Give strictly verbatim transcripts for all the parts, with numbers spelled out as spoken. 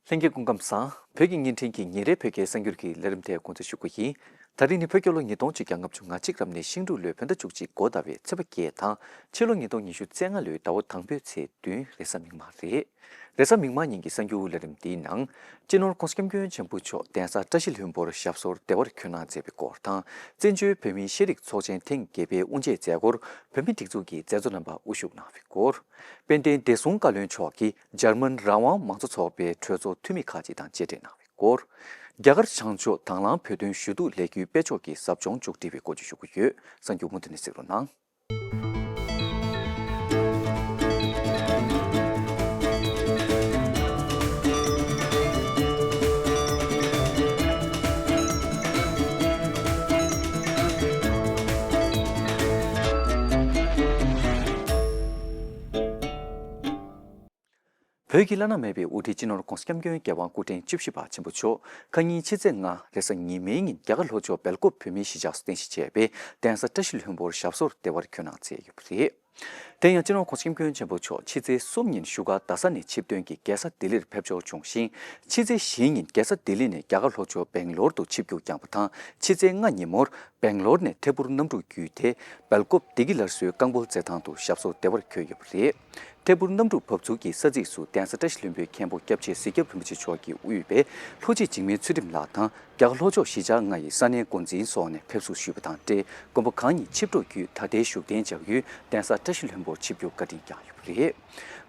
ལྷན་རྒྱས་སྐུ་ཁམས་བཟང་། བོད་ཀྱི་བརྙན་འཕྲིན་གྱི་ཉིན་རེའི་བོད་སྐད་གསར་འགྱུར་གྱི་ལས་རིམ་དེ་འགོ་འཛུགས་ཞུ་རྒྱུ་ཡིན། ད་རིང་ནི་བོད་རྒྱལ་ལོ་ཉིས་སྟོང་ཆིག་བརྒྱ་ལྔ་བཅུ་ང་གཅིག་རབ་གནས་ཤིང་འབྲུག་ལོའི་བོད་ཟླ་བཅུ་གཅིག་འགོ་ཟླ་བའི་ཚེས་པ་བརྒྱད་དང་། ཕྱི་ལོ་ཉིས་སྟོང་ཉི་ཤུ་རྩ་ལྔ་ལོའི་ཟླ་བ་དང་པོའི་ཚེས་བདུན་རེས་གཟའ་མིག་དམར་རེད། རེས་གཟའ་མིག་དམར་ཉིན་གྱི་གསར་འགྱུར་ལས་རིམ་འདིའི་ནང་། སྤྱི་ནོར་༸གོང་ས་༸སྐྱབས་མགོན་ཆེན་པོ་མཆོག་གདན་ས་བཀྲ་ཤིས་ལྷུན་པོར་ཞབས་སོར་བདེ་བར་འཁོད་གནང་མཛད་པའི་སྐོར་དང་། བཙན་བྱོལ་བོད་མིའི་ཤེས་རིག་ཚོགས་ཆེན་ཐེངས་བརྒྱད་པའི་དབུ་འབྱེད་མཛད་སྒོར་བོད་མིའི་སྒྲིག་འཛུགས་ཀྱི་མཛད་གཙོ་རྣམ་པ་དབུ་བཞུགས་གནང་བའི་སྐོར། དཔལ་ལྡན་བདེ་སྲུང་བཀའ་བློན་མཆོག་གིས་འཇར་མན་རང་དབང་མང་གཙོ་ཚོགས་པའི་གྲོས་ཚོགས་འཐུས་མི་ཁག་ཅིག་དང་མཇལ་འཕྲད་གནང་བའི་སྐོར། རྒྱ་གར་བྱང་ཕྱོགས་དང་བླངས་བོད་དོན་ཞུ་གཏུག་ལས་འགུལ་སྤེལ་ཕྱོགས་ཀྱི་ཟབ་སྦྱོང་མཇུག་སྒྲིལ་བའི་སྐོར་བཅས་ཞུ་གི་ཡོད། གསར་འགྱུར་མུ་མཐུད་ནས་གཟིགས་རོགས་གནང་། བོད་ཀྱི་བླ་ན་མེད་པའི་དབུ་ཁྲིད་སྤྱི་ནོར་༸གོང་ས་༸སྐྱབས་མགོན་རྒྱལ་དབང་སྐུ་ཕྲེང་བཅུ་བཞི་པ་ཆེན་པོ་མཆོག་ཁ་ཉིན་ཕྱི་ཚེས་ལྔ་རེས་གཟའ་ཉི་མའི་ཉིན་རྒྱ་གར་ལྷོ་ཕྱོགས་སྦེལ་ཀོབ་བོད་མིའི་གཞིས་ཆགས་སུ་རྟེན་གཞི་བྱས་པའི་གདན་ས་བཀྲ་ཤིས་ལྷུན་པོར་ཞབས་སོར་བདེ་བར་འཁོད་གནང་མཛད་ཡོད་པ་རེད། དེ་ཡང་སྤྱི་ནོར་༸གོང་ས་༸སྐྱབས་མགོན་ཆེན་པོ་མཆོག་ཕྱི་ཚེས་གསུམ་ཉིན་བཞུགས་སྒར་རྡ་ས་ནས་ཆིབས་ཐོན་གྱིས་རྒྱལ་ས་ལྡི་ལིར་ཕེབས་འབྱོར་བྱུང་ཞིང་། ཕྱི་ཚེས་བཞི་ཉིན་རྒྱལ་ས་ལྡི་ལི་ནས་རྒྱ་གར་ལྷོ་ཕྱོགས་སྦེང་ལོར་དུ་ཆིབས་བསྒྱུར་བསྐྱངས་པ་དང་། ཕྱི་ཚེས་ལྔ་ཉིན་མོར་སྦེང་ལོར་ནས་ཐད་འཕུར་གནམ་གྲུ་བརྒྱུད་དེ་སྦེལ་ཀོབ་བདེ་སྐྱིད་སླར་གསོའི་རྐང་སྤོལ་རྩེད་ཐང་དུ་ཞབས་སོར་བདེ་བར་འཁོད་ཡོད་པ་རེད། ཐད་འཕུར་གནམ་གྲུ་བབས་ཚུགས་ཀྱི་ས་ཚིགས་སུ་གདན་ས་བཀྲ་ཤིས་ལྷུན་པོའི་མཁན་པོ་སྐྱབས་རྗེ་གཟིགས་སྐྱབས་རིན་པོ་ཆེ་མཆོག་གིས་དབུས་པའི་ལྷོ་སྤྱི་འཇིགས་མེད་ཚུལ་ཁྲིམས་ལགས་དང་། རྒྱ་གར་ལྷོ་ཕྱོགས་གཞིས་ཆགས་ལྔ་ཡི་ས་གནས་འགོ་འཛིན་སོགས་ནས་ཕེབས་བསུ་ཞུས་པ་དང་འབྲེལ། དགོན་པ་ཁག་གཉིས་ཆིབས་གྲོགས་བརྒྱུད་ད་ལྟའི་བཞུགས་གདན་འཇགས་ཡུལ་གདན་ས་བཀྲ་ཤིས་ལྷུན་པོར་ཆིབས་བསྒྱུར་བཀའ་དྲིན་བསྐྱངས་ཡོད་པ་རེད།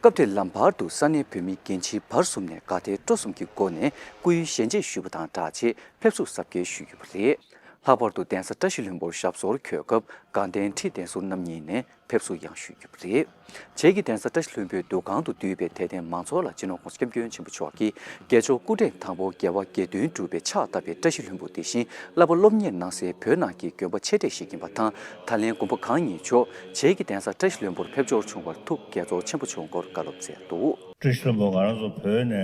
སྐབས་དེར་ལམ་བར་དུ་ས་གནས་བོད་མི་རྒན་བྱིས་བར་གསུམ་ནས་དགའ་དད་སྤྲོ་གསུམ་གྱི་སྒོ་ནས་སྐུའི་ཞལ་མཇལ་ཞུས་པ་དང་སྦྲགས་བྱས་ཕེབས་བསུ་གཟབ་རྒྱས་ཞུས་ཡོད་པ་རེད། ལྷག་པར་དུ་གདན་ས་བཀྲ་ཤིས་ལྷུན་པོར་ཞབས་སོར་འཁོད་སྐབས་དགའ་ལྡན་ཁྲི་བསྟན་ཟུར་རྣམ་གཉིས་ནས་ཕེབས་བསུ་ཡང་ཞུས་ཡོད་པ་རེད། བྱེས་ཀྱི་གདན་ས་བཀྲ་ཤིས་ལྷུན་པོའི་འདུ་ཁང་དུ་འདུས་པའི་དད་ལྡན་མང་ཚོགས་ལ་སྤྱི་ནོར་༸གོང་ས་༸སྐྱབས་མགོན་ཆེན་པོ་མཆོག་གིས་རྒྱལ་མཆོག་སྐུ་ཕྲེང་དང་པོ་རྒྱལ་བ་དགེ་འདུན་གྲུབ་པའི་ཕྱག་བཏབ་པའི་བཀྲ་ཤིས་ལྷུན་པོ་དེ་བཞིན་བསླབ་པ་སློབ་གཉེར་གནང་སའི་བོད་ནང་གི་དགོན་པ་ཆེ་གྲས་ཤིག་ཡིན་པ་དང་། ད་ལན་དགོན་པ་ཁག་གཉིས་མཆོག་བྱེས་ཀྱི་གདན་ས་བཀྲ་ཤིས་ལྷུན་པོར་ཕེབས་འབྱོར་བྱུང་བར་ཐུགས་དགྱེས་ཚོར་ཆེན་པོ་བྱུང་སྐོར་བཀའ་སློབ་སྩལ་འདུག། བཀྲ་ཤིས་ལྷུན་པོ་ང་རང་ཚོ་བོད་ནས་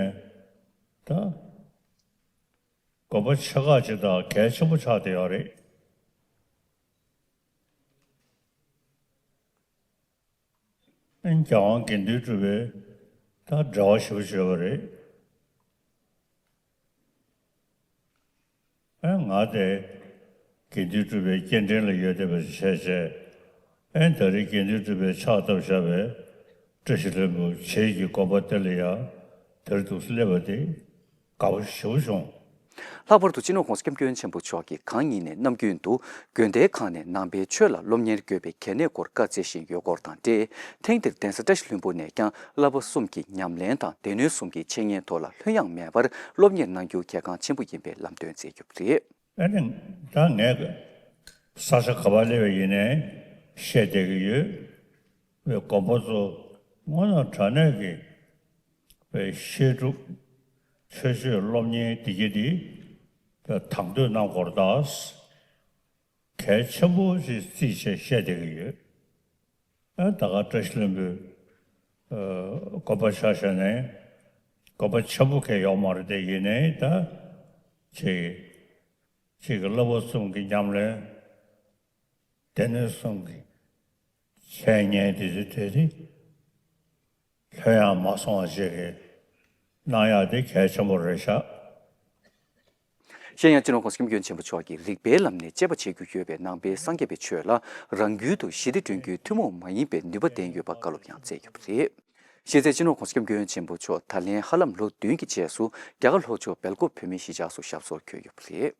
ད་དགོན་པ་ཆེ་ཁག་ཅིག་དང་གལ་ཆེན་པོ་ཆགས་བསྡད་ཡོད་རེད། རྒྱལ་དབང་དགེ་འདུན་གྲུབ་པའི་ད་འབྲེལ་བ་ཞེ་པོ་ཅིག་ཡོད་པ་རེད། ཨེ་ང་དེ་དགེ་འདུན་གྲུབ་པའི་སྐྱེ་ཕྲེང་ལ་ཡོད་བསྡད་པ་ཞིག་བྱས་བྱས། ཨེ་ད་རེས་དགེ་འདུན་གྲུབ་པའི་ཕྱག་བཏབ་བཞག་པའི་བཀྲ་ཤིས་ལྷུན་པོ་བྱེས་ཀྱི་དགོན་པ་དེ་ལ་ཡང་དེར་འདུག་སེ་སླེབས་པ་དེ་དགའ་པོ་ཞེ་པོ་བྱུང་། ལྷག་པར་དུ་སྤྱི་ནོར་༸གོང་ས་༸སྐྱབས་མགོན་ཆེན་པོ་མཆོག་གིས་གང་ཉིད་ནས་ནམ་རྒྱུན་དུ་དགོན་སྡེ་ཁག་ནས་ནང་པའི་ཆོས་ལ་སློབ་གཉེར་དགོས་པའི་གལ་གནད་སྐོར་བཀའ་སྩལ་བཞིན་ཡོད་སྐོར་དང་འབྲེལ། ཐེངས་འདིར་གདན་ས་བཀྲ་ཤིས་ལྷུན་པོ་ནས་ཀྱང་བསླབ་པ་གསུམ་གྱི་ཉམས་ལེན་དང་སྡེ་སྣོད་གསུམ་གྱི་འཆད་ཉན་ཐོག་ལ་ལྷོད་ཡངས་མེད་པར་སློབ་གཉེར་གནང་རྒྱུ་གལ་འགངས་ཆེན་པོ་ཡིན་པའི་ལམ་སྟོན་མཛད་ཡོད་པ་རེད། ཨ་ནི་ད་ངས་ས་ཆ་ག་པར་སླེབས་པ་ཡིན་ནའི་བཤད་བསྡད་ཀྱི་ཡོད། བའི་དགོན་པ་ཚོ་དངོས་གནས་དྲང་གནས་ཀྱི་བའི་བཤད་སྒྲུབ་ཆོས་སྤྱོད་སློབ་གཉེར་འདི་གྱད་འདི་དང་དོད་གནང་དགོས་རེད་ད། གལ་ཆེན་པོ་ཞིག་བརྩིས་བྱས་བཤད་བསྡད་ཀྱི་ཡོད། ཨ་ད་ག་བཀྲ་ཤིས་ལྷུན་པོའི་ཨ་དགོན་པ་ཆ་བཞག་ནས་དགོན་པ་ཆེན་པོ་གང་ཡོད་མ་རེད་དེ། ཡིན་ནའི་ད་ཅིག་ཅིག་གི་བསླབ་པ་གསུམ་གྱི་ཉམས་ལེན། སྡེ་སྣོད་གསུམ་གྱི་འཆད་ཉན་དེ་ཚོ་དེ་དེ་ལྷོད་ཡངས་མ་སོང་བ་ཞིག་གི་གནང་ཡག་དེ་གལ་ཆེན་པོ་རེད་ཤག། གཞན་ཡང་སྤྱི་ནོར་༸གོང་ས་༸སྐྱབས་མགོན་ཆེན་པོ་མཆོག་གིས་རིག་པའི་ལམ་ནས་དཔྱད་པ་བྱེད་རྒྱུ་ཡོད་པའི་ནང་པའི་སངས་རྒྱས་པའི་ཆོས་ལ་རང་རྒྱུད་དུ་ཞི་བདེ་བསྐྲུན་རྒྱུའི་ཐུན་མོང་མ་ཡིན་པའི་ནུས་པ་ལྡན་ཡོད་པ་བཀའ་སློབ་ཡང་སྩལ་ཡོད་པ་རེད། གཞི་རྩའི་སྤྱི་ནོར་༸གོང་ས་༸སྐྱབས་མགོན་ཆེན་པོ་མཆོག་ད་ལན་ཧ་ལམ་ལོ་བདུན་གྱི་རྗེས་སུ་རྒྱ་གར་ལྷོ་ཕྱོགས་སྦེལ་ཀོབ་བོད་མིའི་གཞིས་ཆགས་སུ་ཞབས་སོར་འཁོད་ཡོད་པ་རེད།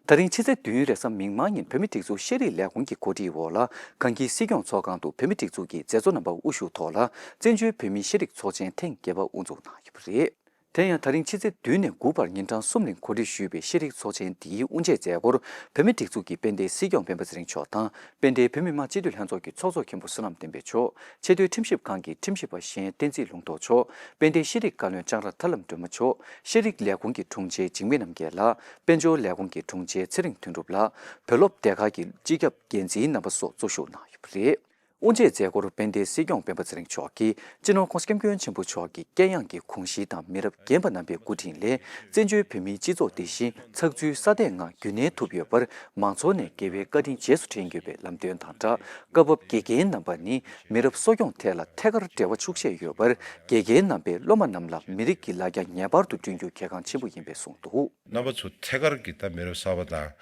ད་རིང་ཕྱི་ཚེས་བདུན་རེས་གཟའ་མིག་དམར་ཉིན་བོད་མིའི་སྒྲིག་འཛུགས་ཤེས་རིག་ལས་ཁུངས་ཀྱི་གོ་སྒྲིག་འོག་ལ་གངས་སྐྱིད་སྲིད་སྐྱོང་ཚོགས་ཁང་དུ་བོད་མིའི་སྒྲིག་འཛུགས་ཀྱི་མཛད་གཙོ་རྣམ་པ་དབུ་བཞུགས་ཐོག་ལ་བཙན་བྱོལ་བོད་མིའི་ཤེས་རིག་ཚོགས་ཆེན་ཐེངས་བརྒྱད་པ་དབུ་འཛུགས་གནང་ཡོད་པ་རེད། དེ་ཡང་ད་རིང་ཕྱི་ཚེས་བདུན་ནས་དགུ་བར་ཉིན་གྲངས་གསུམ་རིང་གོ་སྒྲིག་ཞུས་པའི་ཤེས་རིག་ཚོགས་ཆེན་འདིའི་དབུ་འབྱེད་མཛད་སྒོར་བོད་མིའི་སྒྲིག་འཛུགས་ཀྱི་དཔལ་ལྡན་སྲིད་སྐྱོང་སྤེན་པ་ཚེ་རིང་མཆོག་དང་། དཔལ་ལྡན་བོད་མི་མང་སྤྱི་འཐུས་ལྷན་ཚོགས་ཀྱི་ཚོགས་གཙོ་མཁན་པོ་བསོད་ནམས་བསྟན་འཕེལ་མཆོག། ཆེས་མཐོའི་ཁྲིམས་ཞིབ་ཁང་གི་ཁྲིམས་ཞིབ་པ་གཞན་བསྟན་འཛིན་ལུང་རྟོགས་མཆོག། དཔལ་ལྡན་ཤེས་རིག་བཀའ་བློན་ལྕང་ར་ཐར་ལམ་སྒྲོལ་མ་མཆོག། ཤེས་རིག་ལས་ཁུངས་ཀྱི་དྲུང་ཆེ་འཇིགས་མེད་རྣམ་རྒྱལ་ལགས། དཔལ་འབྱོར་ལས་ཁུངས་ཀྱི་དྲུང་ཆེ་ཚེ་རིང་དོན་གྲུབ་ལགས། བོད་སློབ་སྡེ་ཁག་གི་སྤྱི་ཁྱབ་འགན་འཛིན་རྣམ་པ་སོགས་གཙོ་བཞུགས་གནང་ཡོད་པ་རེད། དབུ་འབྱེད་མཛད་སྒོར་དཔལ་ལྡན་སྲིད་སྐྱོང་སྤེན་པ་ཚེ་རིང་མཆོག་གིས་སྤྱི་ནོར་༸གོང་ས་༸སྐྱབས་མགོན་ཆེན་པོ་མཆོག་གི་དཀྱེལ་ཡངས་ཀྱི་དགོངས་གཞི་དང་མི་རབས་རྒན་པ་རྣམ་པའི་སྐུ་དྲིན་ལས། བཙན་བྱོལ་བོད་མིའི་སྤྱི་ཚོགས་འདི་བཞིན་ཚགས་ཚུད་སྲ་བརྟན་ངང་རྒྱུན་གནས་ཐུབ་ཡོད་པར། མང་ཚོགས་ནས་རྒྱལ་བའི་བཀའ་དྲིན་རྗེས་སུ་དྲན་དགོས་པའི་ལམ་སྟོན་དང་སྦྲགས། སྐབས་བབ་དགེ་རྒན་རྣམ་པ་ནི་མི་རབས་གསོ་སྐྱོང་ཐད་ལ་ཐད་ཀར་འབྲེལ་བ་ཤུགས་ཆེ་ཡོད་པར། དགེ་རྒན་རྣམ་པས་སློབ་མ་རྣམས་ལ་མི་རིགས་ཀྱི་ལ་རྒྱ་ངེས་པར་དུ་བསྐྲུན་རྒྱུ་གལ་འགངས་ཆེན་པོ་ཡིན་པའི་གསུངས་འདུག། རྣམ་པ་ཚོ་ཐད་ཀར་གྱི་ད་མི་རབས་གསར་པ་དང་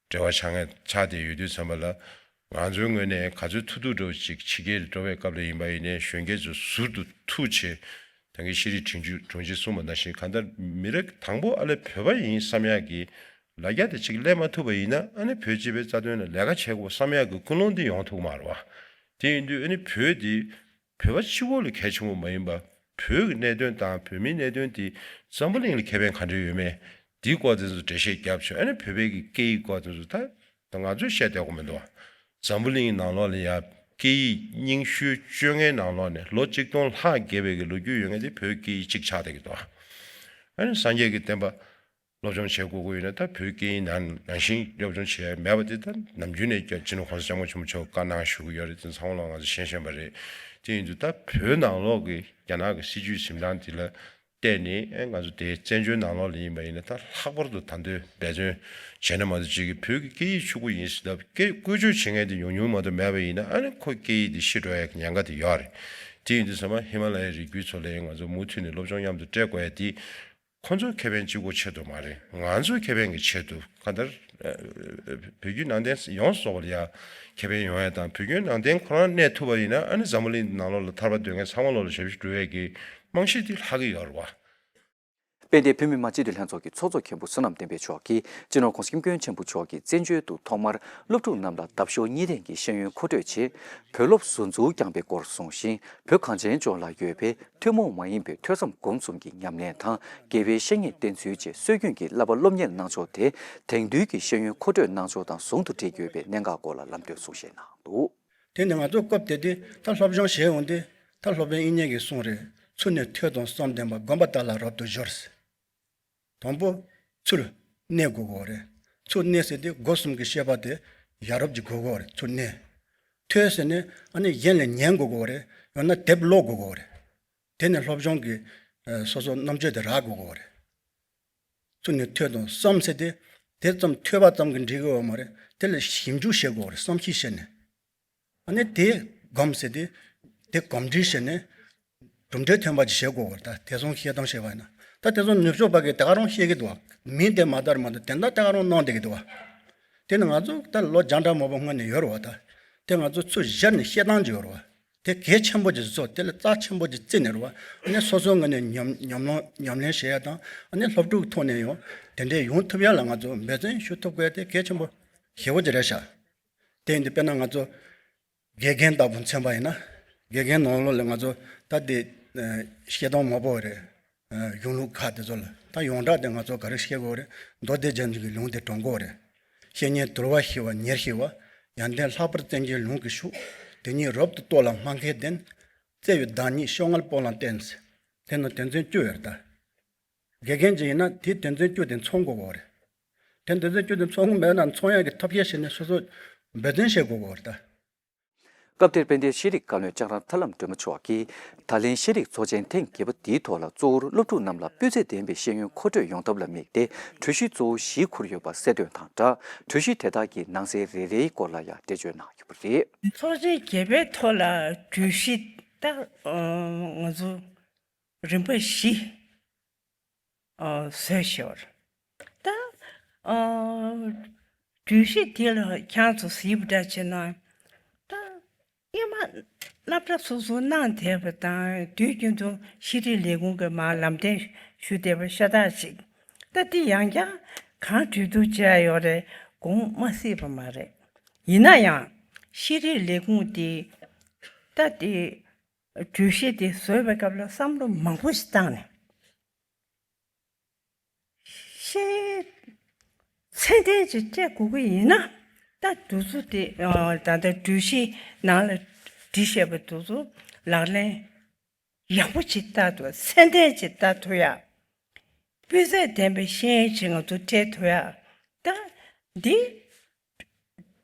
འབྲེལ་བ་ཆགས་ངེས་ཆགས་བསྡད་ཡོད་དུས་ཙམ་པ་ལ། ང་ཚོའི་ངོས་ནས་ག་ཚོད་ཐུབ་ཐུབ་འདྲ་བོ་ཅིག་ཕྱི་རྒྱལ་འགྲོ་བའི་སྐབས་ལ་ཡིན་པ་ཡིན་ནའི་གཞོན་སྐྱེས་ཚོ་ཟུར་དུ་ཐུག་བྱས། ད་གིན་ཤེས་རིག་དྲུང་ཆེ་དྲུང་ཆེ་གསུངས་པ་ནང་བཞིན་གང་ལྟར་མི་རིགས་དང་པོ་ཨ་ལས་བོད་པ་ཡིན་བསམ་ཡག་གི་ལ་རྒྱ་དེ་ཅིག་སླེབས་མ་ཐུབ་པ་ཡིན་ན། ཨ་ནི་བོད་སྤྱི་པའི་རྩ་དོན་ལ་ལས་ཀ་བྱེད་དགོས་བསམ་ཡག་གི་ཀུན་སློང་དེ་ཡོང་ཐུབ་མ་རེད་བ། དེ་ཡིན་དུས་ཨ་ནི་བོད་དེ་བོད་པ་གཅིག་པོ་ལ་གལ་ཆེན་པོ་མ་ཡིན་པ། བོད་ཀྱི་གནད་དོན་དང་བོད་མིའི་གནད་དོན་དེ་འཛམ་བུ་གླིང་ལ་ཁེ་ཕན་ག་འདྲ་ཡོད་མེད་དེའི་སྐོར་དེ་ཚོ་འགྲེལ་བཤད་བརྒྱབ་བྱུང་། ཨ་ནི་བོད་པའི་གི་སྐད་ཡིག་སྐོར་དེ་ཚོ་ད། ད་ང་ཚོས་བཤད་བསྡད་དགོས་མི་འདུག། འཛམ་བུ་གླིང་ནང་ལོགས་ལ་ཡ་སྐད་ཡིག་རྙིང་ཤོས་སྤྱོད་མཁན་ནང་ལོགས་ནས་ལོ་གཅིག་སྟོང་ལྷག་བརྒལ་བའི་གི་ལོ་རྒྱུས་ཡོད་མཁན་དེ་བོད་སྐད་ཡིག་གཅིག་ཆགས་བསྡད་ཀྱི་འདུག། ཨ་ནི་སངས་རྒྱས་ཀྱི་བསྟན་པ་སློབ་སྦྱོང་བྱེད་དགོས་ཀྱི་ཡོད་ན། ད་བོད་སྐད་ཡིག་ནང་ནང་བཞིན་སློབ་སྦྱོང་བྱེད་ཡ་མེད་པ་དེ་ད་ནམ་རྒྱུན་ནས་ཀྱང་སྤྱི་ནོར་༸གོང་ས་༸སྐྱབས་མགོན་ཆེན་པོ་མཆོག་བཀའ་གནང་བཞུགས་ཀྱི་ཡོད་རེད། དེ་ཚང་མ་ལ་ང་ཚོ་ཤེས་བཞིན་པ་རེད། དེ་ཡིན་དུས་ད་བོད་ནང་ལོགས་ཀྱི་རྒྱ་ནག་གི་སྲིད་བྱུས་འཛིན་སྟངས་དེ་ལ་བལྟས་ནས། ཨེ་ང་ཚོ་དེ་བཙན་བྱོལ་ནང་ལོགས་ལ་ཡིན་པ་ཡིན་ན། ད་ལྷག་པར་དུ་ད་དུང་འབད་བརྩོན་བྱས་ན་མ་གཏོགས་ཅིག་གི་བོད་ཀྱི་སྐད་ཡིག་ཕྱུག་པོ་ཡིན་ཟེར་ད་སྐད་བཀོལ་སྤྱོད་བྱེད་མཁན་དེ་ཉུང་ཉུང་མ་གཏོགས་མེད་པ་ཡིན་ན། ཨ་ནི་ཁོ་སྐད་ཡིག་དེ་ཤི་འགྲོ་ཡ་གི་ཉེན་ཁ་དེ་ཡོད་རེད། དེ་ཡིན་དུས་ཚང་མ་ཧི་མ་ལ་ཡའི་རི་རྒྱུད་ཚོ་ལ་ཡང་ང་ཚོ་མུ་མཐུད་ནས་སློབ་སྦྱོང་མཉམ་དུ་སྤྲད་དགོས་ཡ་དེ། ཁོ་ཚོའི་ཁེ་ཕན་གཅིག་པོ་ཆེད་དུ་མ་རེད། ང་ཚོའི་ཁེ་ཕན་གྱི་ཆེད་དུ། གང་ལྟར་ཨ་བོད་བརྒྱུད་ནང་བསྟན་ཡོངས་སུ་རྫོགས་པ་ལ་ཡ་ཁེ་ཕན་ཡོང་ཡ་དང་། བོད་བརྒྱུད་ནང་བསྟན་ཁོ་རང་གནས་ཐུབ་པ་ཡིན་ན། ཨ་ནི་འཛམ་བུ་གླིང་ནང་ལོགས་ལ་ཐར་པ་འདོད་མཁན་ཚང་མ་ལོག་ལ་ཞབས་ཕྱི་སྒྲུབ་ཡས་ཀྱི་རྨང་གཞི་དེ་ལྷག་གི་ཡོད་རེད་བ། དཔལ་ལྡན་བོད་མི་མང་སྤྱི་འཐུས་ལྷན་ཚོགས་ཀྱི་ཚོགས་གཙོ་མཁན་པོ་བསོད་ནམས་བསྟན་འཕེལ་མཆོག་གིས་སྤྱི་ནོར་༸གོང་ས་༸སྐྱབས་མགོན་ཆེན་པོ་མཆོག་གིས་བཙན་བྱོལ་དུ་ཐོག་མར་སློབ་ཕྲུག་རྣམས་ལ་འདབ་གཤོག་གཉིས་ལྡན་གྱི་ཤེས་ཡོན་མཁོ་སྤྲོད་ཆེད། བོད་སློབ་ཟུར་འཛུགས་བསྐྱངས་པའི་སྐོར་གསུངས་ཤིང་། བོད་གངས་ཅན་ལྗོངས་ལ་ཡོད་པའི་ཐུན་མོང་མ་ཡིན་པའི་ཐོས་བསམ་སྒོམ་གསུམ་གྱི་ཉམས་ལེན་དང་། དགེ་བའི་བཤེས་གཉེན་བསྟེན་ཚུལ་བཅས་སྲོལ་རྒྱུན་གྱི་བསླབ་པ་སློབ་གཉེར་གནང་ཕྱོགས་དེ་དེང་དུས་ཀྱི་ཤེས་ཡོན་མཁོ་སྤྲོད་གནང་ཕྱོགས་དང་ཟུང་དུ་འབྲེལ་དགོས་པའི་གནད་འགག་སྐོར་ལ་ལམ་སྟོན་གསུང་བཤད་གནང་འདུག། དེ་ནི་ང་ཚོ་སྐབས་དེ་དུས་ད་སློབ་སྦྱོང་བྱེད་ཡོང་དུས། ད་སློབ་དཔོན་དབྱིག་གཉེན་གྱིས་གསུངས་རེད། ཚུལ་ནི་ཐོས་དང་བསམ་ལྡན་པ། སྒོམ་པ་དག་ལ་རབ་ཏུ་སྦྱོར་ཟེར། དང་པོ་ཚུར་གནས་དགོས་ཀྱི་ཡོད་རེད། ཚུར་གནས་ཟེར་དུས་སྒོ་གསུམ་གྱི་བཤད་པ་དེ་ཡ་རབས་ཀྱི་དགོས་ཀྱི་ཡོད་རེད། ཚུར་གནས། ཐོས་ཟེར་ནས་ཨ་ནི་གཞན་ལ་ཉན་དགོས་ཀྱི་ཡོད་རེད། ཡང་ན་དེབ་ཀློག་དགོས་ཀྱི་ཡོད་རེད། དེ་ནས་སློབ་སྦྱོང་གི་ཨ་སོ་སོ་རྣམ་དཔྱོད་དེ་རག་དགོས་ཀྱི་ཡོད་རེད། ཚུར་ནས་ཐོས་དང་བསམ་ཟེར་དུས་དེ་ཙམ་ཐོས་པ་ཙམ་གྱིས་འགྲིག་གི་ཡོད་མ་རེད། དེ་ལ་ཞིབ་འཇུག་བྱེད་དགོས་རེད། བསམ་གཞིག་བྱས་ནས། ཨ་ནི་དེ་སྒོམ་ཟེར་དུས་དེ་གོམས་འདྲིས་བྱས་ནས་གྲུབ་འབྲས་ཐོན་པ་ཅིག་བྱེད་དགོས་རེད། ད་དེ་ཚོ་བཤད་སྟངས་བཤད་པ་ཡིན་ན། ད་དེ་ཚོ་ནུབ་ཕྱོགས་པ་གིས་དེ་ག་རང་བཤད་ཀྱི་འདུག་བ། མིང་དེ་མ་དར་མ་དར་དེ་འདྲ་དེ་ག་རང་གནང་བསྡད་ཀྱི་འདུག་བ། དེ་ནི་ང་ཚོ་ད་ལོ་བརྒྱ་ཕྲག་མང་པོ་སྔོན་ནས་ཡོད་རེད་བ། ད་དེ་ང་ཚོ་ཚུར་བཞག་ནས་བཤད་སྟངས་ཅིག་ཡོད་རེད་བ། དེ་གལ་ཆེན་པོ་ཅིག་བཟོ། དེ་ལ་རྩ་ཆེན་པོ་ཅིག་བརྩིས་ནས་རེད་བ། ཨ་ནི་སོ་སོའི་ངོས་ནས་ཉམས་ཉམས་མྱོང་ཉམས་ལེན་བྱེད་ཡ་དང་། ཨ་ནི་སློབ་ཕྲུག་ཐོག་ནས་ཡང་དེ་འདྲའི་ཡོང་ཐུབ་ཡ་ལ་ང་ཚོ་འབད་བརྩོན་ཞུ་ཐུབ་དགོས་ཡ་དེ་གལ་ཆེན་པོ་ཞེ་པོ་ཅིག་རེད་ཤག། དེ་ཡིན་དུས་དཔེར་ན་ང་ཚོ་དགེ་རྒན་ལྟ་བུ་མཚོན་པ་ཡིན་ན། དགེ་རྒན་ནང་ལོགས་ལ་ང་ཚོ་ད་དེ་ཨ་བཤད་སྟངས་མང་པོ་རེད། ཨ་གཞུང་ལུགས་ཁག་དེ་ཚོ་ལ་ད་ཡོངས་གྲགས་དེ་ང་ཚོ་ག་རེ་བཤད་དགོས་རེད། མདོ་སྡེ་རྒྱན་གྱི་ལུང་དེ་དྲངས་དགོས་རེད། བཤེས་གཉེན་དུལ་བ་ཞི་བ་ཉེར་ཞི་བ། ཡོན་ཏན་ལྷག་པར་བཙན་གྱི་ལུང་གིས་ཕྱུག། དེ་ཉིད་རབ་ཏུ་རྟོགས་ལ་སྨྲ་མཁས་ལྡན། བརྩེ་བའི་བདག་ཉིད་བཤོལ་ངལ་སྤོང་ལ་བསྟེན། དེ་ནི་དོན་ཚན་བཅུ་ཡོད་རེད་ད། དགེ་རྒན་ཅིག་ཡིན་ན་དེའི་དོན་ཚན་བཅུ་དེ་མཚོན་དགོས་ཀྱི་ཡོད་རེད། དེ་དོན་ཚན་བཅུ་དེ་མཚོན་གྱི་མེད་ན་མཚོན་ཡག་གི་ཐབས་ཤེས་བྱས་ནས་སོ་སོ་འབད་བརྩོན་བྱེད་དགོས་ཀྱི་ཡོད་རེད་ད། སྐབས་དེར་དཔལ་ལྡན་ཤེས་རིག་བཀའ་བློན་ལྕགས་རམ་ཐར་ལམ་སྒྲོལ་མ་མཆོག་གིས། ད་ལན་ཤེས་རིག་ཚོགས་ཆེན་ཐེངས་བརྒྱད་པ་འདིའི་ཐོག་ལ་གཙོ་བོར་སློབ་ཕྲུག་རྣམས་ལ་སྤུས་ཚད་ལྡན་པའི་ཤེས་ཡོན་མཁོ་སྤྲོད་ཡོང་ཐབས་ལ་དམིགས་ཏེ། གྲོས་གཞི་གཙོ་བོ་བཞི་འཁུར་ཡོད་པ་གསལ་སྟོན་དང་སྦྲགས། གྲོས་གཞི་དེ་དག་གི་ནང་གསེས་རེ་རེའི་སྐོར་ལ་ཡང་འགྲེལ་བརྗོད་གནང་ཡོད་པ་རེད། ཚོགས་ཆེན་བརྒྱད་པའི་ཐོག་ལ་གྲོས་གཞི་ད་ང་ཚོ་རིམ་པ་བཞི། ཨ་བཟོས་ཤོར། ད་ཨ་གྲོས་གཞི་དེ་ལ་ཁྱེད་ཚོ་གཟིགས་པ་འདྲ་བྱས་ན། ད་སྔོན་མ་སློབ་གྲྭ་སོ་སོ་གནང་བསྡད་པ་དང་། དུས་རྒྱུན་དུ་ཤེས་རིག་ལས་ཁུངས་ཀྱིས་མར་ལམ་སྟོན་ཞུ་བསྡད་པ་ཤ་སྟག་ཅིག། ད་དེ་ཡང་བསྐྱར་གང་གྲོས་བསྡུར་བྱས་ཡོད་རེད། དགོངས་མ་སྲིད་པ་མ་རེད། ཡིན་ན་ཡང་ཤེས་རིག་ལས་ཁུངས་དེ་ད་དེ་གྲོས་གཞི་དེ་བཟོས་པའི་སྐབས་ལ་བསམ་བློ་མང་པོ་ཞིག་བཏང་ནས། ཤེས་ཚད་ལྡན་ཅིག་སྤྲད་དགོས་ཀྱི་ཡིན་ན། ད་དུས་ཚོད་དེ་ད་ལྟ་གྲོས་གཞི་ནང་ལ་བྲིས་བཞག་པའི་དུས་ཚོད་ལག་ལེན་ཡག་པོ་ཅིག་བསྟར་ཐུབ། ཚད་ལྡན་ཅིག་བསྟར་ཐུབ་ཡ། སྤུས་ཚད་ལྡན་པའི་ཤེས་ཡོན་ཅིག་ང་ཚོ་སྤྲད་ཐུབ་ཡ། ད་འདི་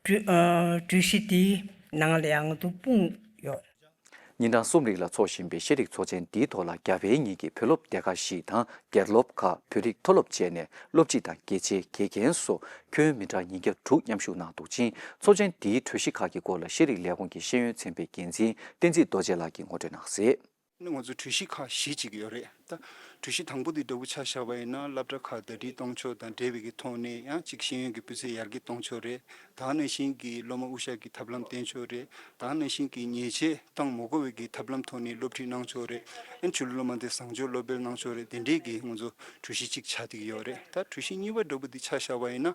གྲོས་ཨ་གྲོས་གཞི་འདིའི་ནང་ལ་ཡང་ང་ཚོ་དཔུང་ ཉིན་གྲངས་གསུམ་རིང་ལ་འཚོགས་བཞིན་པའི་ཤེས་རིག་ཚོགས་ཆེན་འདིའི་ཐོག་ལ་རྒྱ་བལ་གཉིས་ཀྱི་བོད་སློབ་སྡེ་ཁག་བཞི་དང་སྒེར་སློབ་ཁག་བོད་རིགས་མཐོ་སློབ་བཅས་ནས་སློབ་སྤྱི་དང་དགེ་ཆེ་དགེ་རྒན་སོགས་ཁྱོན་མི་གྲངས་ཉིས་བརྒྱ་དྲུག་མཉམ་ཞུགས་གནང་འདུག་ཅིང་། ཚོགས་ཆེན་འདིའི་གྲོས་གཞི་ཁག་གི་སྐོར་ལ་ཤེས་རིག་ལས་ཁུངས་ཀྱི་ཤེས་ཡོན་ཚན་པའི་འགན་འཛིན་བསྟན་འཛིན་རྡོ་རྗེ་ལགས་ཀྱིས་ངོ་སྤྲོད་གནང་གསལ། ང་ཚོ་གྲོས་གཞི་ཁག་བཞི་ཅིག་ཡོད་རེད། ད་གྲོས་གཞི་དང་པོ་འདི་འདྲ་བོ་ཆ་བཞག་པ་ཡིན་ན། སློབ་གྲྭ་ཁག་ཟླ་སྒྲིལ་གཏོང་ཕྱོགས་དང་འབྲེལ་བའི་གི་ཐོག་ནས་ཡང་ཅིག་ཤེས་ཡོན་གྱི་སྤུས་ཚད་ཡར་རྒྱས་གཏོང་ཕྱོགས་རེད། ད་ག་ནང་བཞིན་གྱི་སློབ་མ་དབུ་ཞྭ་གི་ཐབས་ལམ་བསྟེན་ཕྱོགས་རེད། ད་ག་ནང་བཞིན་གྱི་ཉེས་ཆད་བཏང་མ་དགོས་པའི་གི་ཐབས་ལམ་ཐོག་ནས་སློབ་ཁྲིད་གནང་ཕྱོགས་རེད། ཨན་ཆོས་ལུགས་སློབ་མ་དེ་བཟང་སྤྱོད་སློབ་སྤེལ་གནང་ཕྱོགས་རེད། དེ་འདྲའི་གི་ང་ཚོ་གྲོས་གཞི་གཅིག་ཆགས་བསྡད་ཀྱི་ཡོད་རེད། ད་གྲོས་གཞི་གཉིས་པ་འདྲ་བོ་འདི་ཆ་བཞག་པ་ཡིན་ན།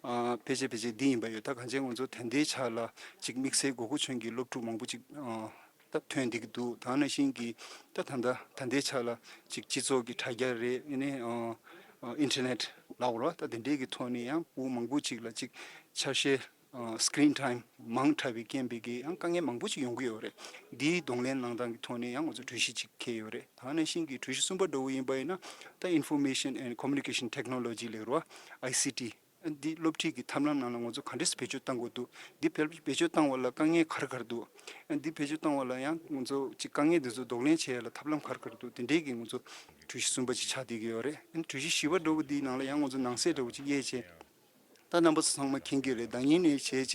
ཨ་ཕལ་ཆེར་ཕལ་ཆེར་འདི་ཡིན་པ་ཡོད། ད་གང་ཅི་ང་ཚོ་ད་ལྟའི་ཆ་ལ་ཅིག་དམིགས་བསལ་དགོས་མཁོ་ཆེན་གྱི་སློབ་ཕྲུག་མང་པོ་ཅིག་ཨ། ད་ཐོན་བསྡད་ཀྱི་འདུག་ད་ག་ནང་བཞིན་གྱི་ད་ད་ལྟ་ད་ལྟའི་ཆ་ལ་ཅིག་སྤྱི་ཚོགས་ཀྱི་དྲ་རྒྱ་རེད། ཨ་ནི་ཨ་ཨ་ཨིན་ཊར་ནེཊ་ལབ་དགོས་རེད་བ། ད་དེ་འདྲའི་གི་ཐོག་ནས་ཡང་ཕྲུ་གུ་མང་པོ་ཅིག་ལ་ཅིག་ཆ་ཤས་ཨ་སི་ཀི་རིན་ཊའིམ་མང་དྲགས་པའི་རྐྱེན་པས་ཀྱི་ཡང་དཀའ་ངལ་མང་པོ་ཅིག་ཡོང་གི་ཡོད་རེད། འདིའི་གདོང་ལེན་གནང་སྟངས་ཀྱི་ཐོག་ནས་ཡང་ང་ཚོ་གྲོས་གཞི་ཅིག་འཁྱེར་ཡོད་རེད། ད་ག་ནང་བཞིན་གྱི་གྲོས་གཞི་གསུམ་པ་འདྲ་བོ་ཡིན་པ་ཡིན་ན། ད་Information and Communication Technology ལབ་དགོས་རེད་བ། ཨའི་སི་ཊི། འདི་སློབ་ཁྲིད་ཀྱི་ཐབས་ལམ་ནང་ལ་ང་ཚོ་ག་འདྲས་བེད་སྤྱོད་གཏང་དགོས་འདུག་འདི་བེད་བེད་སྤྱོད་གཏང་བ་ལ་དཀའ་ངལ་ག་རེ་ག་རེ་འདུག་འདི་བེད་སྤྱོད་གཏང་བ་ལ་ཡང་ང་ཚོ་ཅིག་དཀའ་ངལ་འདི་ཚོ་གདོང་ལེན་བྱེད་ཡ་ལ་ཐབས་ལམ་ག་རེ་ག་རེ་འདུག་དེ་འདྲའི་གི་ང་ཚོ་གྲོས་གཞི་གསུམ་པ་ཅིག་ཆགས་བསྡད་ཀྱི་ཡོད་རེད། གྲོས་གཞི་བཞི་པ་འདྲ་བོ་འདིའི་ནང་ལ་ཡང་ང་ཚོ་ནང་གསེས་འདྲ་བོ་ཅིག་དབྱེ་བྱས། ད་རྣམ་པ་ཚོ་ཚང་མ་མཁྱེན་གྱི་རེད། ཟླ་ཉིན་ནས་བྱས་བྱས་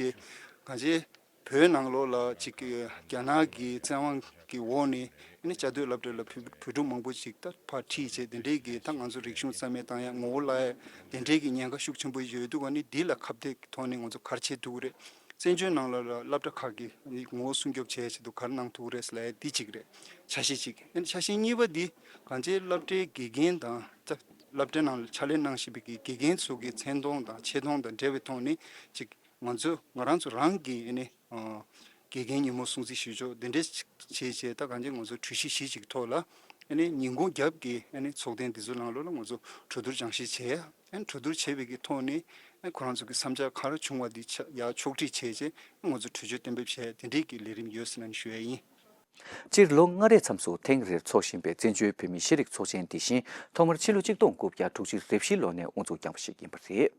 གང་ཅི། བོད་ནང་ལོགས་ལ་ཅིག་རྒྱ་ནག་གི་བཙན་དབང་གི་འོག་ནས་ཨ་ནི་བཅའ་སྡོད་སློབ་གྲྭ་ལ་བོད་བོད་ཕྲུག་མང་པོ་ཅིག་ད་ཕར་ཁྲིད་བྱས། དེ་འདྲའི་གི་ད་ང་ཚོ་རིག་གཞུང་རྩ་མེད་བཏང་ཡ་ངོ་བོ་བརླག་ཡ་དེ་འདྲའི་གི་ཉེན་ཁ་ཤུགས་ཆེན་པོ་ཡོད་དུས། ཨ་ནི་འདི་ལ་ཁ་གཏད་ཀྱི་ཐོག་ནས་ང་ཚོ་ག་རེ་བྱེད་ཐུབ་ཀྱི་རེད། བཙན་བྱོལ་ནང་ལ་ལ་སློབ་གྲྭ་ཁག་གི་ངོ་བོ་སྲུང་སྐྱོབ་བྱེད་ཡ་ཆེད་དུ་ག་རེ་གནང་ཐུབ་ཀྱི་རེད་ཟེར་ལབ་ཡ་འདི་གཅིག་རེད། ཆ་ཤས་གཅིག་ཨ་ནི་ཆ་ཤས་གཉིས་པ་འདི་གང་ཅི་སློབ་གྲྭའི་དགེ་རྒན་དང་ད་སློབ་གྲྭ་ནང་ལ་ཕྱག་ལས་གནང་བཞིན་པའི་གི་དགེ་རྒན་ཚོ་གི་མཚན་མཐོང་དང་ཆེ་མཐོང་དང་འབྲེལ་བའི་ཐོག་ནས་ཅིག་ང་ཚོ་ང་རང་ཚོ་རང་གི་ཨ་ནི་ཨ་དགེ་རྒན་ཉིན་མོ་སྲུང་བརྩི་ཞུ་ཕྱོགས་འདི་འདྲས་བྱས་བྱས། ད་གང་ཅི་ང་ཚོ་གྲོས་གཞི་བཞི་ཅིག་ཐོག་ལ་ཨ་ནི་ཉིན་གུང་རྒྱབ་ཀྱི་ཨ་ནི་ཚོགས་ཐེངས་འདི་ཚོ་ནང་ལོགས་ལ་ང་ཚོ་གྲོས་བསྡུར་སྦྱང་བཤད་བྱས། ཨ་ནི་གྲོས་བསྡུར་བྱས་པའི་གི་ཐོག་ནས་ཨ་ནི་ཁོ་རང་ཚོ་གི་བསམ་འཆར་ག་རེ་བྱུང་བ་འདི་ཆ་ཡར་ཕྱོགས་སྒྲིག་བྱས་བྱས་ང་ཚོ་གྲོས་ཆོད་གཏན་འབེབས་བྱས། དེ་འདྲས་ཀྱི་ལས་རིམ་ཡོད་ཟེར་ནས་ཞུ་ཡ་ཡིན། སྤྱིར་ལོ་ལྔ་རེའི་མཚམས་སུ་ཐེངས་རེར་འཚོགས་བཞིན་པའི་བཙན་བྱོལ་བོད་མིའི་ཤེས་རིག་ཚོགས་ཆེན་འདི་བཞིན་ཐོག་མར་ཕྱི་ལོ་ཆིག་སྟོང་དགུ་བརྒྱ་དྲུག་ཅུ་རེ་བཞི་ལོ་ནས་དབུ་འཛུགས་བསྐྱངས་པ་ཞིག་ཡིན་པ་རེད།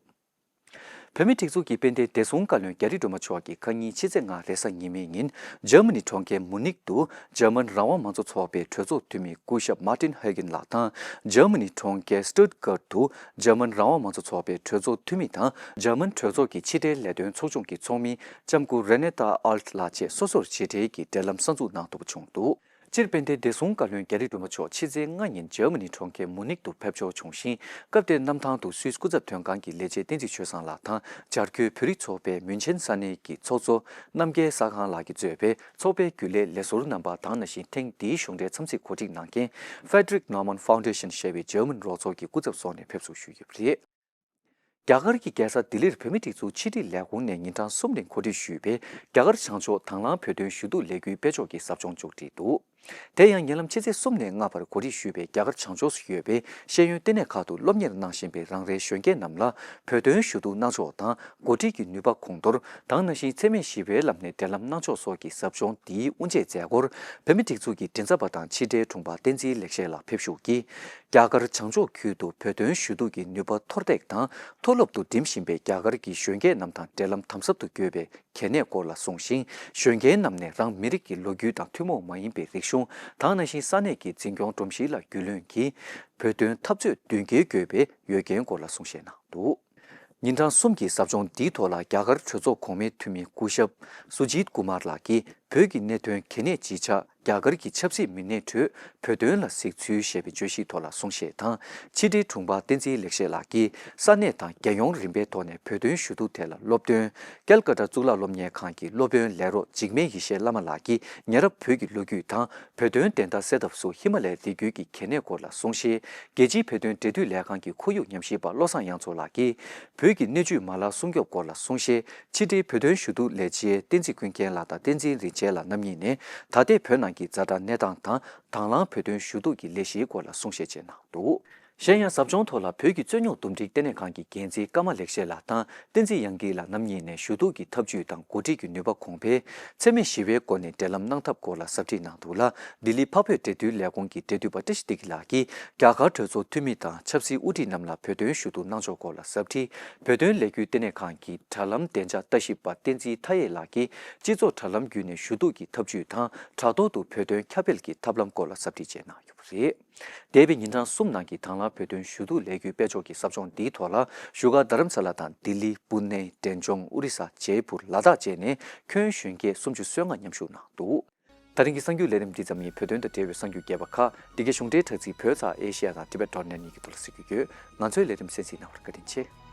བོད་མིའི་སྒྲིག་འཛུགས་ཀྱི་དཔལ་ལྡན་བདེ་སྲུང་བཀའ་བློན་རྒྱ་རི་སྒྲོལ་མ་མཆོག་གིས་ཁ་ཉིན་ཕྱི་ཚེས་ལྔ་རེས་གཟའ་ཉི་མའི་ཉིན་འཇར་མ་ནི་གྲོང་ཁྱེར་མུ་ནིག་ཏུ་འཇར་མན་རང་དབང་མང་གཙོ་ཚོགས་པའི་གྲོས་ཚོགས་འཐུས་མི་སྐུ་ཞབས་Martin Hagen ལགས་དང་། འཇར་མ་ནི་གྲོང་ཁྱེར་Stuttgart ཏུ་འཇར་མན་རང་དབང་མང་གཙོ་ཚོགས་པའི་གྲོས་ཚོགས་འཐུས་མི་དང་འཇར་མན་གྲོས་ཚོགས་ཀྱི་ཕྱི་དྲིལ་ལས་དོན་ཚོགས་ཆུང་གི་ཚོགས་མི་ལྕམ་སྐུ་Renate Alt ལགས་བཅས་སོ་སོར་ཕྱི་དྲིལ་གྱི་འབྲེལ་ལམ་གསར་འཛུགས་གནང་ཐུབ་པ་བྱུང་འདུག་སྤྱིར་དཔལ་ལྡན་བདེ་སྲུང་བཀའ་བློན་རྒྱ་རི་སྒྲོལ་མ་མཆོག་ཕྱི་ཚེས་ལྔ་ཉིན་འཇར་མ་ནི་གྲོང་ཁྱེར་མུ་ནིག་ཏུ་ཕེབས་འབྱོར་བྱུང་ཞིང་། སྐབས་དེར་གནམ་ཐང་དུ་སུད་སི་སྐུ་ཚབ་དོན་ཁང་གི་ལས་བྱེད་བསྟན་འཛིན་ཆོས་བཟང་ལགས་དང་། བྱ་རྒོད་བོད་རིགས་ཚོགས་པའི་མུན་ཆེན་ས་གནས་ཀྱི་ཚོགས་གཙོ་རྣམ་རྒྱལ་ས་ཁང་ལགས་ཀྱིས་གཙོས་པའི་ཚོགས་པའི་རྒྱུན་ལས་ལས་ཟུར་རྣམ་པ་དང་། ནང་བཞིན་ཐེངས་འདིའི་གཞུང་འབྲེལ་འཚམས་གཟིགས་གོ་སྒྲིག་གནང་མཁན་Frederick Naumann Foundation ཞེས་པའི་འཇར་མན་རོགས་ཚོགས་ཀྱི་སྐུ་ཚབ་སོགས་ནས་ཕེབས་བསུ་ཞུས་ཡོད་པ་རེད། རྒྱ་གར་གྱི་རྒྱལ་ས་ལྡི་ལིར་བོད་མིའི་སྒྲིག་འཛུགས་ཕྱི་དྲིལ་ལས་ཁུངས་ནས་ཉིན་གྲངས་གསུམ་རིང་གོ་སྒྲིག་ཞུས་པའི་རྒྱ་གར་བྱང་ཕྱོགས་དང་བླངས་བོད་དོན་ཞུ་གཏུག་ལས་འགུལ་སྤེལ་ཕྱོགས་ཀྱི་ཟབ་སྦྱོང་མཇུག་སྒྲིལ་འདུག་དེ་ཡང་ཉེ་ལམ་ཕྱི་ཚེས་གསུམ་ནས་ལྔ་བར་གོ་སྒྲིག་ཞུས་པའི་རྒྱ་གར་བྱང་ཕྱོགས་སུ་ཡོད་པའི་ཤེས་ཡོན་ལྟེ་གནས་ཁག་ཏུ་སློབ་གཉེར་གནང་བཞིན་པའི་རང་རེའི་གཞོན་སྐྱེས་རྣམས་ལ་བོད་དོན་ཞུ་གཏུག་གནང་ཕྱོགས་དང་། འགོ་ཁྲིད་ཀྱི་ནུས་པ་གོང་མཐོར་དང་། ནང་བཞིན་འཚེ་མེད་ཞི་བའི་ལམ་ནས་འབྲེལ་ལམ་གནང་ཕྱོགས་སོགས་ཀྱི་ཟབ་སྦྱོང་འདིའི་དབུ་འབྱེད་མཛད་སྒོར། བོད་མིའི་སྒྲིག་འཛུགས་ཀྱི་མགྲིན་ཚབ་པ་དང་ཕྱི་དྲིལ་དྲུང་འཕར་བསྟན་འཛིན་ལེགས་བཤད་ལགས་ཕེབས་བཞུགས་ཀྱིས། རྒྱ་གར་བྱང་ཕྱོགས་ཁུལ་དུ་བོད་དོན་ཞུ་གཏུག་གི་ནུས་པ་མཐོར་འདེགས་དང་། མཐོ་སློབ་ཏུ་འགྲིམ་བཞིན་པའི་རྒྱ་གར་གྱི་གཞོན་སྐྱེས་རྣམས་དང་འབྲེལ་ལམ་དམ་ཟབ་ཏུ་དགོས་པའི་གལ་གནད་སྐོར་ལ་གསུངས་ཤིང་། གཞོན་སྐྱེས་རྣམས་ནས་རང་མི་རིགས་ཀྱི་ལོ་རྒྱུས་དང་ཐུན་མོང་མ་ཡིན་པའི་རིག་གཞུང་དང་། ནང་བཞིན་ས་གནས་ཀྱི་འཛིན་སྐྱོང་སྒྲོམ་གཞི་ལ་རྒྱུས་ལོན་གྱིས། བོད་དོན་འཐབ་རྩོད་མདུན་སྐྱེལ་དགོས་པའི་འོས་འགན་སྐོར་ལ་གསུང་བཤད་གནང་འདུག་ཉིན་གྲངས་གསུམ་གྱི་ཟབ་སྦྱོང་འདིའི་ཐོག་ལ་རྒྱ་གར་གྲོས་ཚོགས་གོང་མའི་འཐུས་མི་སྐུ་ཞབས་Sujit Kumar ལགས་ཀྱིས། བོད་ཀྱི་གནད་དོན་གལ་གནད་ཅིག་ཆགས། རྒྱ་གར་གྱི་ཆབ་སྲིད་མི་སྣའི་ཁྲོད་བོད་དོན་ལ་གཟིགས་ཚུལ་ཞེས་པའི་བརྗོད་གཞིའི་ཐོག་ལ་གསུང་བཤད་དང་། ཕྱི་དྲིལ་དྲུང་འཕར་བསྟན་འཛིན་ལེགས་བཤད་ལགས་ཀྱིས། ས་གནས་དང་རྒྱལ་ཡོངས་རིམ་པའི་ཐོག་ནས་བོད་དོན་ཞུ་གཏུག་ཐད་ལ་སློབ་སྟོན། ཀལ་ཀ་ཏ་གཙུག་ལག་སློབ་གཉེར་ཁང་གི་སློབ་དཔོན་ལས་རོགས་འཇིགས་མེད་ཡེ་ཤེས་བླ་མ་ལགས་ཀྱིས། ཉེ་རབས་བོད་ཀྱི་ལོ་རྒྱུས་དང་། བོད་དོན་བདེན་མཐའ་གསལ་ཐབས་སུ་ཧི་མ་ལའི་རི་རྒྱུད་ཀྱི་གལ་གནད་སྐོར་ལ་གསུང་བཤད། རྒྱལ་སྤྱིའི་བོད་དོན་འབྲེལ་མཐུད་ལས་ཁང་གི་ཁོར་ཡུག་ཉམས་ཞིབ་པ་བློ་བཟང་དབྱངས་མཚོ་ལགས་ཀྱིས། བོད་ཀྱི་སྣོད་བཅུད་མ་ལག་སྲུང་སྐྱོབ་སྐོར་ལ་གསུང་བཤད། ཕྱི་དྲིལ་བོད་དོན་ཞུ་གཏུག་ལས་བྱེད་བསྟན་འཛིན་ཀུན་མཁྱེན་ལགས་དང་བསྟན་འཛིན་རིན་ཆེན་ལགས་རྣམ་གཉིས་ནས། ད་ལྟའི་བོད་ནང་གི་ཛ་དྲག་གནས་སྟངས་དང་། དང་བླངས་བོད་དོན་ཞུ་གཏུག་གི་ལས་གཞིའི་སྐོར་ལ་གསུང་བཤད་བཅས་གནང་འདུག་གཞན་ཡང་ཟབ་སྦྱོང་ཐོག་ལ་བོད་ཀྱི་རྩོད་རྙོག་འདུམ་འགྲིག་ལྟེ་གནས་ཁང་གི་འགན་འཛིན་ཀརྨ་ལེགས་བཤད་ལགས་དང་བསྟན་འཛིན་དབྱངས་སྐྱིད་ལགས་རྣམ་གཉིས་ནས་ཞུ་གཏུག་གི་ཐབས་ཇུས་དང་འགོ་ཁྲིད་ཀྱི་ནུས་པ་གོང་འཕེལ། འཚེ་མེད་ཞི་བའི་སྒོ་ནས་འབྲེལ་ལམ་གནང་ཐབས་སྐོར་ལ་ཟབ་ཁྲིད་གནང་འདུག་ལ། ལྡི་ལི་འཕགས་བོད་འབྲེལ་མཐུད་ལས་ཁུངས་ཀྱི་འབྲེལ་མཐུད་པ་བཀྲ་ཤིས་བདེ་སྐྱིད་ལགས་ཀྱིས་རྒྱ་གར་གྲོས་ཚོགས་འཐུས་མི་དང་ཆབ་སྲིད་དབུ་ཁྲིད་རྣམས་ལ་བོད་དོན་ཞུ་གཏུག་གནང་ཕྱོགས་སྐོར་ལ་ཟབ་ཁྲིད། བོད་དོན་ལས་འགུལ་ལྟེ་གནས་ཁང་གི་དྲ་ལམ་བདེ་འཇགས་ལྟ་ཞིབ་པ་བསྟན་འཛིན་མཐའ་ཡས་ལགས་ཀྱིས་སྤྱི་ཚོགས་དྲ་ལམ་བརྒྱུད་ནས་ཞུ་གཏུག་གི་ཐབས་ཇུས་དང་དྲ་ཐོག་ཏུ་བོད་དོན་ཁྱབ་སྤེལ་གྱི་ཐབས་ལམ་སྐོར་ལ་ཟབ་ཁྲིད་བཅས་གནང་ཡོད་པ་རེད། འདས་པའི་ཉིན་གྲངས་གསུམ་ནང་གི་དང་བླངས་བོད་དོན་ཞུ་གཏུག་ལས་འགུལ་སྤེལ་ཕྱོགས་ཀྱི་ཟབ་སྦྱོང་འདིའི་ཐོག་ལ་བཞུགས་སྒར་རྡ་རམ་ས་ལ་དང་ལྡི་ལི། པུ་ནེ། འབྲས་ལྗོངས། ཨོ་རི་ས། ཇེ་པུར། ལ་དྭགས་བཅས་ནས་ཁྱོན་གཞོན་སྐྱེས་སུམ་ཅུ་སོ་ལྔ་མཉམ་ཞུགས་གནང་འདུག། ད་རིང་གི་གསར་འགྱུར་ལས་རིམ་འདི་ཙམ་ཡིན། བོད་དོན་དང་འབྲེལ་བའི་གསར་འགྱུར་རྒྱས་པ་ཁག་འདི་གའི་གཞུང་འབྲེལ་དྲ་ཚིགས་བོད་ཙ་ཨེ་ཤེ་ཡ་དང་ཊི་བེཊ་ཌོཊ་ནེཊ་གཉིས་ཀྱི་ཐོག་ལ་གཟིགས་རྒྱུ་ཡོད། ང་ཚོའི་ལས་རིམ་གསན་གཟིགས་གནང་བར་བཀའ་དྲིན་ཆེ།